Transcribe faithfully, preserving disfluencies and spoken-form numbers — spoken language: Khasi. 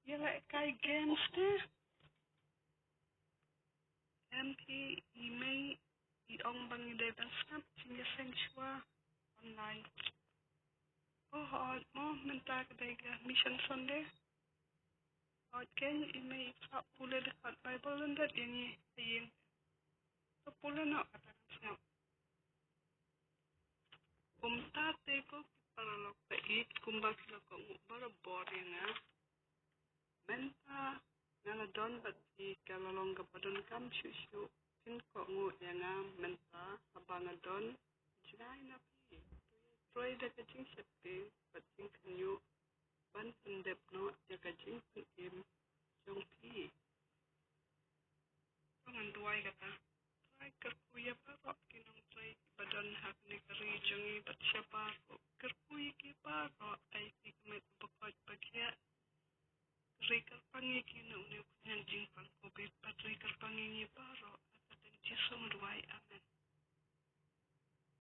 Ïa leh kai games te. Em phi, i mei i ong ba ngi dei ban sngap jingïaseng shuwa online. Oh, hooid mo, mynta ka dei ka Mission Sunday. Hooid keiñ, i mei i sah pule dkhot Bible lyndet ïa ngi ha ïing. To pule noh kata kan sngap. Kumta te ko ki paralok ba ïeit, kumba ki la kohnguh barabor ïa nga. Mynta nga la don bad phi ka la long kaba donkam shuh shuh. Phin kohnguh ïa nga mynta haba nga don jngai na phi. Trei da ka jingsheptieng bad jingkhynñiuh ban pyndep noh ïa ka jingpynim jong phi. To ngan duwai kata. Trai kyrkhu ïa baroh ki nongtrei ba don ha kane ka ri jong ngi bad shabar ruh. Kyrkhu ïa ki baroh, ai ïa ki ka met ba koit ba khiah. Ri kyrpang ïa ki na une u khñiang jingpang